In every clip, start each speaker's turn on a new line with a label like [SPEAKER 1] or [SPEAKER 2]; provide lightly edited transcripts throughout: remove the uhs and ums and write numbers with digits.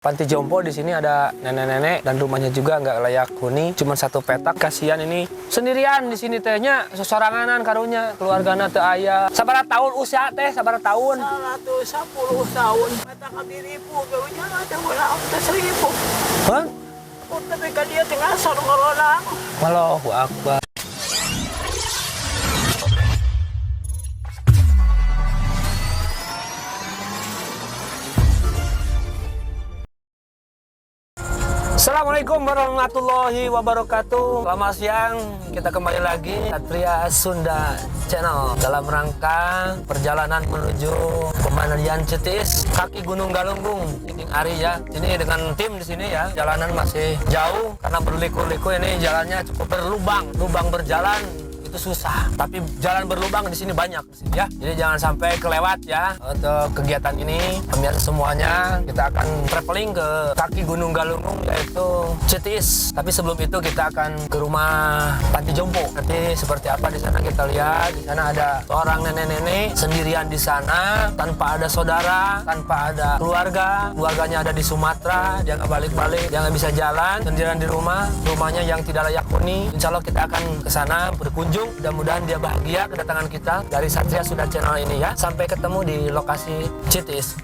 [SPEAKER 1] Panti jompo di sini ada nenek-nenek dan rumahnya juga nggak layak huni, cuma satu petak. Kasihan ini sendirian di sini tehnya, sosoranganan karunya, keluargana teu aya. Sabaraha tahun usia teh? Sabaraha tahun?
[SPEAKER 2] 110 tahun. Mata kami ribu, gawnya ada wala teh 1000.
[SPEAKER 1] Hah?
[SPEAKER 2] Tapi ka dia tengah sarong.
[SPEAKER 1] Allahu Akbar. Assalamualaikum warahmatullahi wabarakatuh. Selamat siang, kita kembali lagi Satria Sunda Channel dalam rangka perjalanan menuju Pemandian Citiis, kaki Gunung Galunggung, King Ari ya. Ini dengan tim di sini ya. Jalanan masih jauh karena berliku-liku, ini jalannya cukup berlubang. Lubang berjalan itu susah, tapi jalan berlubang di sini banyak di sini ya. Jadi jangan sampai kelewat ya untuk kegiatan ini. Pemirsa semuanya, kita akan traveling ke kaki Gunung Galunggung yaitu Citiis. Tapi sebelum itu kita akan ke rumah panti jompo. Nanti seperti apa di sana kita lihat. Di sana ada seorang nenek-nenek sendirian di sana, tanpa ada saudara, tanpa ada keluarga. Keluarganya ada di Sumatera, dia nggak balik-balik, dia nggak bisa jalan, sendirian di rumah, rumahnya yang tidak layak huni. Insya Allah kita akan ke sana berkunjung. Mudah-mudahan dia bahagia kedatangan kita dari Satria Sunda Channel ini ya. Sampai ketemu di lokasi Citiis.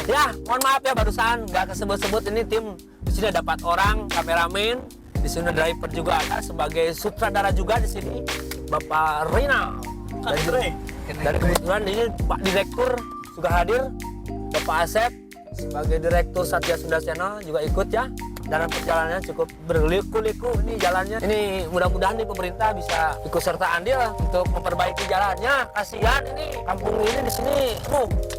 [SPEAKER 1] Ya, mohon maaf ya barusan nggak kesebut-sebut, ini tim di sini ada 4 orang kameramen, di sini driver juga ada sebagai sutradara juga di sini Bapak Rinal. Dan kebetulan ini Pak Direktur juga hadir, Bapak Asep sebagai Direktur Satria Sunda Channel juga ikut ya. Dalam perjalanannya cukup berliku-liku ini jalannya. Ini mudah-mudahan nih pemerintah bisa ikut serta andil untuk memperbaiki jalannya. Kasihan ini kampung ini di sini,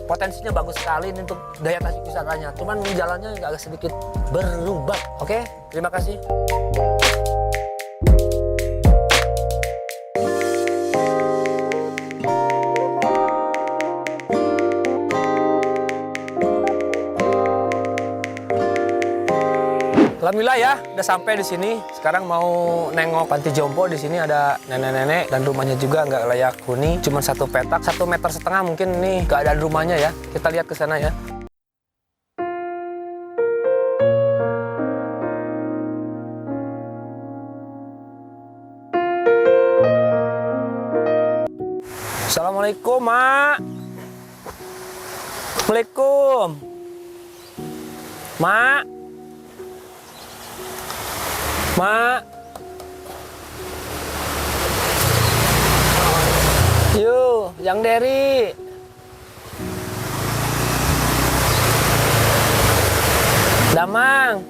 [SPEAKER 1] potensinya bagus sekali ini untuk daya tarik wisatanya. Cuman jalannya agak sedikit berlubang. Oke, terima kasih. Alhamdulillah ya, udah sampai di sini. Sekarang mau nengok panti jompo. Di sini ada nenek-nenek dan rumahnya juga nggak layak huni, cuma satu petak, 1,5 meter mungkin ini keadaan rumahnya ya. Kita lihat ke sana ya. Assalamualaikum, Mak. Assalamualaikum. Mak. Mak. Yuk, yang Derry. Damang.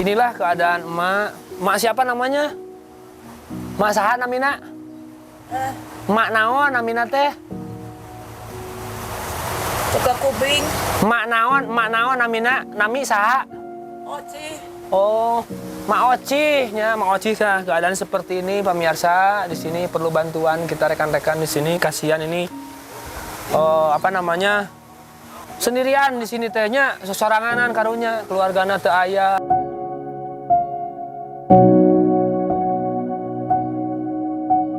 [SPEAKER 1] Inilah keadaan emak. Emak siapa namanya? Mak saha namina? Mak naon namina teh?
[SPEAKER 2] Buka kuping.
[SPEAKER 1] Mak naon namina? Nami saha?
[SPEAKER 2] Oci.
[SPEAKER 1] Oh, Mak Oci ya, Mak Oci ya. Keadaan seperti ini pemirsa, di sini perlu bantuan kita rekan-rekan di sini. Kasihan ini. Oh, apa namanya? Sendirian di sini tehnya, sosoranganan karunya, keluargana teu aya.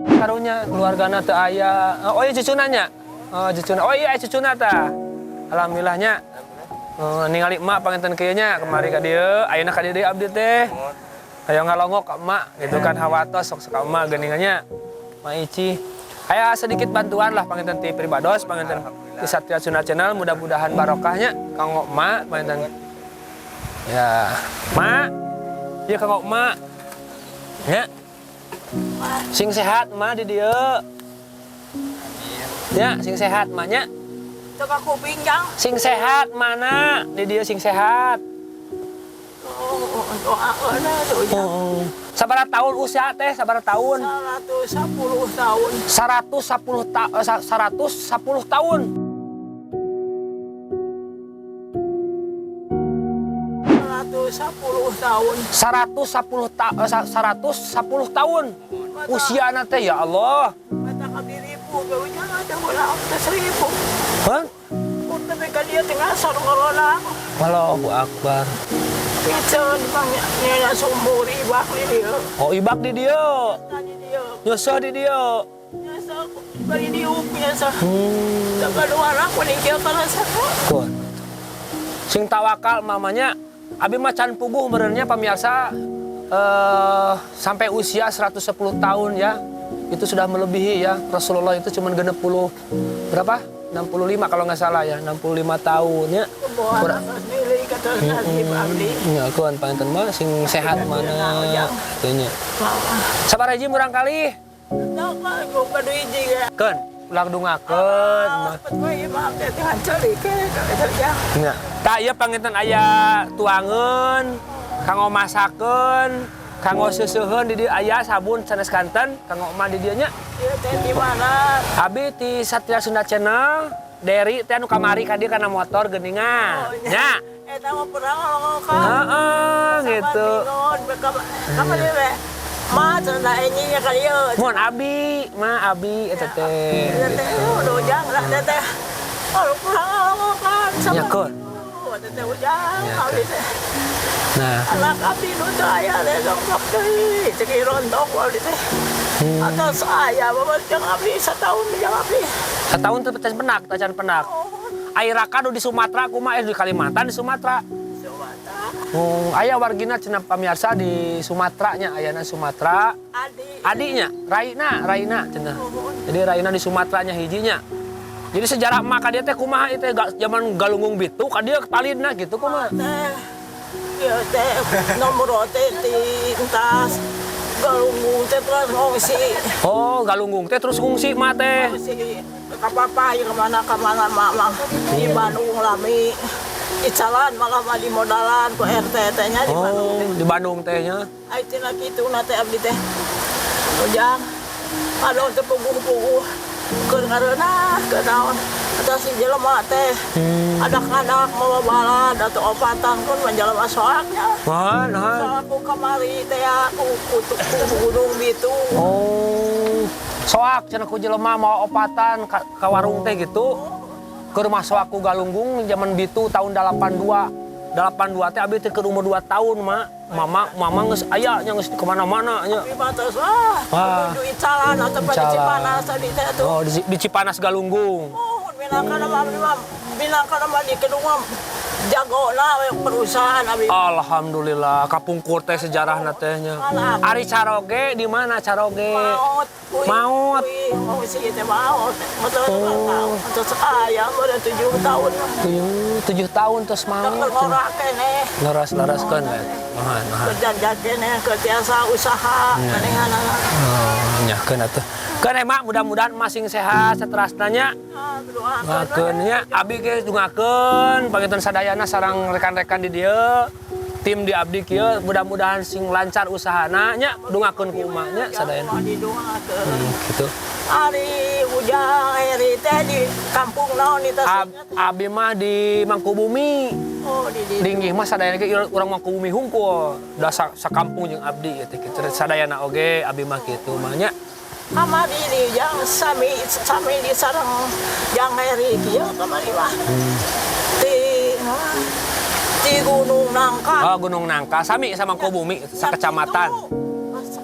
[SPEAKER 1] Karunya keluargana teu aya. Oh iya cucuna nya. Oh, cucuna. Oh iya cucuna tah. Alhamdulillahnya. Oh, ningali emak panginten kieu nya kemari ka dieu, ayeuna ka dieu deui abdi teh. Ayo ngalongok ka emak gitu kan, hawatos sok ka emak geuningannya. Mak Ici. Aya sedikit bantuan lah panginten ti pribados panginten ti Satria Sunda Channel, mudah-mudahan barokahnya kanggo emak panginten. Ya, Mak. Ieu kanggo emak. Ya. Sing sehat emak di dieu. Ya, sing sehat emaknya.
[SPEAKER 2] Coba kuping jang.
[SPEAKER 1] Sing sehat mana? Di dieu sing sehat.
[SPEAKER 2] Oh, doakeun atuh jang.
[SPEAKER 1] Oh. Sabaraha tahun usia teh? Sabaraha tahun?
[SPEAKER 2] 110 tahun.
[SPEAKER 1] 110 tahun.
[SPEAKER 2] 110 tahun.
[SPEAKER 1] 110 tahun. Usiana teh, ya Allah.
[SPEAKER 2] Mata kami ribu, gawinnya ada wala ako 1,000.
[SPEAKER 1] Hah?
[SPEAKER 2] Kung tabi ka niya, tinga sa corona.
[SPEAKER 1] Allahu Akbar.
[SPEAKER 2] Pinsan, pang niya sumuri, ibak ni dia.
[SPEAKER 1] Oh, ibak di dieu.
[SPEAKER 2] Tadi dia,
[SPEAKER 1] Nyeuseah di dieu.
[SPEAKER 2] niya sa, bari diuk niya sa.
[SPEAKER 1] Hmm.
[SPEAKER 2] Sa kaluar ako ni kaya pala sa.
[SPEAKER 1] Kun. Sing tawakal mamanya, abi mah can puguh meureunnya, pemirsa, sampai usia 110 tahun ya. Itu sudah melebihi ya. Rasulullah itu cuma 60 berapa? 65 kalau nggak salah ya, 65 tahun ya.
[SPEAKER 2] Bawa
[SPEAKER 1] Kurang.
[SPEAKER 2] anak sendiri kata nasi abdi.
[SPEAKER 1] Ya, kuan panginten mah sing sehat mana itunya.
[SPEAKER 2] Mama.
[SPEAKER 1] Sabar hiji murang kali.
[SPEAKER 2] Tahu ka, gue kadu hiji ga.
[SPEAKER 1] Keun, ulah dungakeun mah.
[SPEAKER 2] Maaf teh hancur ke kerja.
[SPEAKER 1] Nya. Tah, ieu panginten aya tuangeun, kanggo masakeun, kanggo seuseuheun di dieu aya sabun sanes kanten, kanggo emak di dieu nya.
[SPEAKER 2] Ieu teh di mana?
[SPEAKER 1] Abi ti Satria Sunda Channel, Deri teh anu kamari ka dieu kana motor geuningan. Nya.
[SPEAKER 2] Eta mah pernah ngomong ka.
[SPEAKER 1] Heeh, gitu.
[SPEAKER 2] Kamu teh. Ma cenah enjing ka dieu.
[SPEAKER 1] Mun abi, mah abi eta teh.
[SPEAKER 2] Eta teh
[SPEAKER 1] Gitu.
[SPEAKER 2] ujang lah teh teh. Oh, pernah ngomong kan.
[SPEAKER 1] Nya, keun.
[SPEAKER 2] Teh teh ujang
[SPEAKER 1] Nya,
[SPEAKER 2] abdi teh.
[SPEAKER 1] Nah,
[SPEAKER 2] Anak abdi nu teu aya teh dongkap deui. Ceki rontok abdi teh. Atas aya bapak jeung abdi setahun jeung abdi.
[SPEAKER 1] Setahun teh can penak, teh can penak.
[SPEAKER 2] Oh,
[SPEAKER 1] Ai raka nu di Sumatera kumaha, di Kalimantan, di Sumatera?
[SPEAKER 2] Sumatera.
[SPEAKER 1] Oh, aya wargina cenah, pamirsa, di Sumatera nya, ayana Sumatera.
[SPEAKER 2] Adi.
[SPEAKER 1] Adinya, Raina, Raina cenah. Jadi Raina di Sumatera nya hijinya. Jadi sejarah emak ka dieu teh kumaha ieu teh, zaman Galunggung Bitu ka dieu palidna gitu kumaha?
[SPEAKER 2] Teh. Ieu teh nomor teh ti entas Galunggung teh terus ngungsi.
[SPEAKER 1] Oh, Galunggung teh terus ngungsi mah teh.
[SPEAKER 2] Ngungsi ka papa ya kemana kemana mama di Bandung lami. Icalan malah mah di modalan ku RT teh nya di Bandung
[SPEAKER 1] Oh,
[SPEAKER 2] teh.
[SPEAKER 1] di Bandung teh nya.
[SPEAKER 2] Ai cenah kitu na teh abdi teh. Ujang. Aduh teh puguh-puguh. Keur ngareunah keur naon. Atau si jelema teh. Anak-anak mau balad atau opatan pun menjelema soaknya.
[SPEAKER 1] Wah, nah.
[SPEAKER 2] Soak ku kamari teh ya ku ku ku gunung gitu.
[SPEAKER 1] Oh, soak cenah ku jelema mau opatan ka warung teh gitu. Ke rumah soak ku Galunggung zaman Bitu tahun 82. 82 teh abi teh keur umur 2 tahun, Mak. Mama mama geus aya nya, geus kemana-mana nya.
[SPEAKER 2] Tapi batas wah,
[SPEAKER 1] Wah.
[SPEAKER 2] menuju Icalan atau pada
[SPEAKER 1] Icalan.
[SPEAKER 2] Cipanas tadi teh tuh.
[SPEAKER 1] Oh, di Cipanas Galunggung.
[SPEAKER 2] Oh, minangka nama abdi mah, minangka nama di kedung mah jago lah perusahaan abi.
[SPEAKER 1] Alhamdulillah, kapungkur teh sejarahna teh nya. Ari caroge di mana caroge?
[SPEAKER 2] Maot, kui,
[SPEAKER 1] Maot.
[SPEAKER 2] Kui, mau sih teh maot. Motor
[SPEAKER 1] Oh.
[SPEAKER 2] tahu, terus ayah udah 7 tahun.
[SPEAKER 1] 7, 7 tahun terus maot.
[SPEAKER 2] Keur ngora keneh,
[SPEAKER 1] Leres-lereskeun we. Muhun, muhun.
[SPEAKER 2] kerja keneh, keur tiasa usaha, kanehanana.
[SPEAKER 1] Oh, nya keun atuh. Keun emak, mudah-mudahan masing sehat saterasna nya.
[SPEAKER 2] Ah, doakeun.
[SPEAKER 1] Ngakeun nya, abi ge dungakeun panginten sadayana sareng rekan-rekan di dieu. Tim di abdi kieu mudah-mudahan sing lancar usahana nya, dungakeun ku emak nya sadayana.
[SPEAKER 2] Didoakeun.
[SPEAKER 1] Gitu.
[SPEAKER 2] Ari ujang eri teh di kampung naon di Tasik?
[SPEAKER 1] Abi mah di Mangkubumi.
[SPEAKER 2] Oh, di
[SPEAKER 1] Linggih mah sadayana ge urang Mangkubumi hungkul. Da sakampung jeung abdi gitu. Gitu. Sadayana oge abi mah kitu mah nya.
[SPEAKER 2] Kamari di jang sami sami di sareng jang eri kieu kamari mah. Di di Gunung Nangka.
[SPEAKER 1] Oh, Gunung Nangka sami sama Mangkubumi sakecamatan.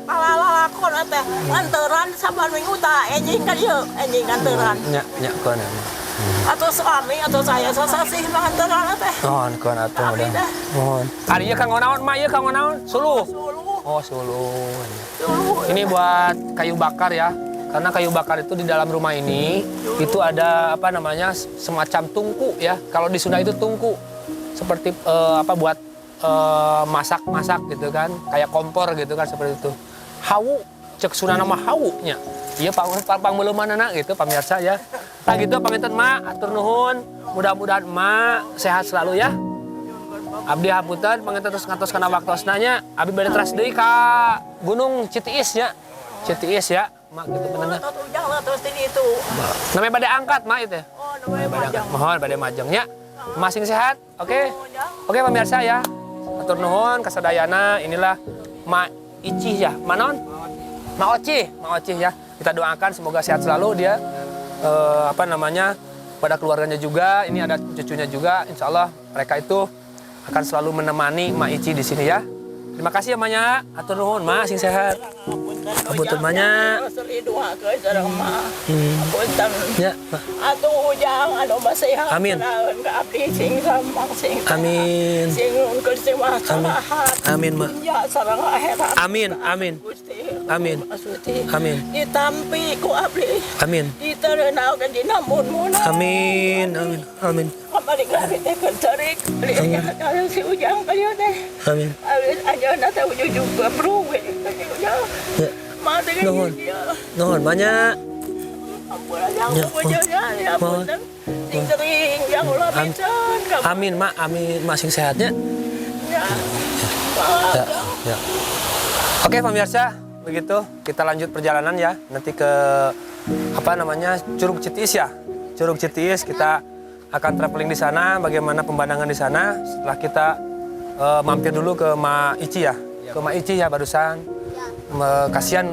[SPEAKER 2] Kalalakon teh nganteran saban minggu tah enjing ka dieu, enjing nganteran.
[SPEAKER 1] Nya nya keun emang.
[SPEAKER 2] Atau suami atau saya sasasih mah nganteran teh.
[SPEAKER 1] Mohon keun atuh
[SPEAKER 2] Abi
[SPEAKER 1] mudah.
[SPEAKER 2] dah.
[SPEAKER 1] Mohon. Ari ieu kanggo naon, Mak? Ieu kanggo naon? Suluh.
[SPEAKER 2] Suluh,
[SPEAKER 1] Oh, suluh.
[SPEAKER 2] suluh.
[SPEAKER 1] Ini buat kayu bakar ya. Karena kayu bakar itu di dalam rumah ini itu ada apa namanya, semacam tungku ya. Kalau di Sunda itu tungku. Seperti apa, buat masak-masak gitu kan, kayak kompor gitu kan, seperti itu. Hawu, cek Sunda nama hawu nya. Iya, pang pang mana gitu, pemirsa ya. Nah gitu panginten, Mak, atur nuhun. Mudah-mudahan Mak sehat selalu ya. Abdi hapunten panginten terus ngantos kana waktosna nya. Abdi bade teras deui ka Gunung Citiis nya. Citiis ya, Mak, gitu bener.
[SPEAKER 2] Terus ujang lah terus di itu.
[SPEAKER 1] Namanya bade angkat, Mak, itu.
[SPEAKER 2] Oh, namanya
[SPEAKER 1] Bade angkat.
[SPEAKER 2] Majang.
[SPEAKER 1] Mohon bade majeng nya. Masing sehat, oke?
[SPEAKER 2] Oh, ujang.
[SPEAKER 1] Oke, pemirsa ya. Hatur nuhun kasadayana, inilah Ma Ici ya. Manon? Ma Oci, Ma Oci ya. Kita doakan semoga sehat selalu dia, apa namanya, pada keluarganya juga. Ini ada cucunya juga. Insya Allah mereka itu akan selalu menemani Ma Ici di sini ya. Terima kasih ya, Manya. Hatur nuhun, Ma, sing sehat. Apunten banyak.
[SPEAKER 2] Doakeun sareng Ma. Apunten.
[SPEAKER 1] Ya, Ma.
[SPEAKER 2] Atuh Ujang anu masihan.
[SPEAKER 1] Amin.
[SPEAKER 2] Ka abdi sing samang sing
[SPEAKER 1] Amin.
[SPEAKER 2] sing nungkeun sing maslahat.
[SPEAKER 1] Amin, Ma.
[SPEAKER 2] Dunya sareng akhirat.
[SPEAKER 1] Amin, amin.
[SPEAKER 2] Gusti.
[SPEAKER 1] Amin.
[SPEAKER 2] Gusti.
[SPEAKER 1] Amin.
[SPEAKER 2] Ditampi ku abdi.
[SPEAKER 1] Amin.
[SPEAKER 2] Diterenakeun dina mun-mun.
[SPEAKER 1] Amin, amin, amin.
[SPEAKER 2] Kamari abdi teh keur ceurik. Lihat si Ujang ka dieu teh.
[SPEAKER 1] Amin.
[SPEAKER 2] Abdi anjeunna teh ujug-ujug gebrug we ka si Ujang.
[SPEAKER 1] Ya.
[SPEAKER 2] Ma teh
[SPEAKER 1] Nuhun.
[SPEAKER 2] kieu.
[SPEAKER 1] Nuhun banyak.
[SPEAKER 2] Ampun Jang,
[SPEAKER 1] Ya,
[SPEAKER 2] bojona ya apunten. Sing sering jang ulah pisan.
[SPEAKER 1] Amin, Mak. Amin, Mak, sing sehatnya.
[SPEAKER 2] Ya.
[SPEAKER 1] Ya, ya. Oke, pemirsa, begitu kita lanjut perjalanan ya. Nanti ke apa namanya, Curug Citiis ya. Curug Citiis kita akan traveling di sana, bagaimana pemandangan di sana. Setelah kita mampir dulu ke Ma Ici ya. Ke Ma Ici ya barusan. Kasihan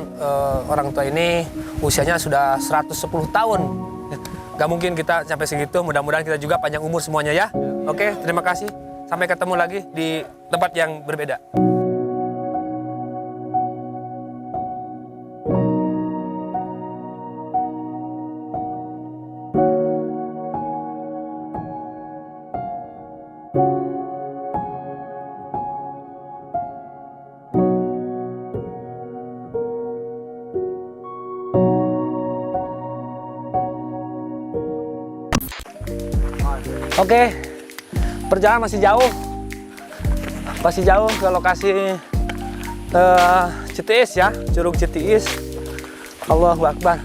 [SPEAKER 1] orang tua ini usianya sudah 110 tahun. Gak mungkin kita sampai segitu. Mudah-mudahan kita juga panjang umur semuanya ya. Oke, terima kasih. Sampai ketemu lagi di tempat yang berbeda. Oke, perjalanan masih jauh. Masih jauh ke lokasi Citiis ya, Curug Citiis. Allahu Akbar.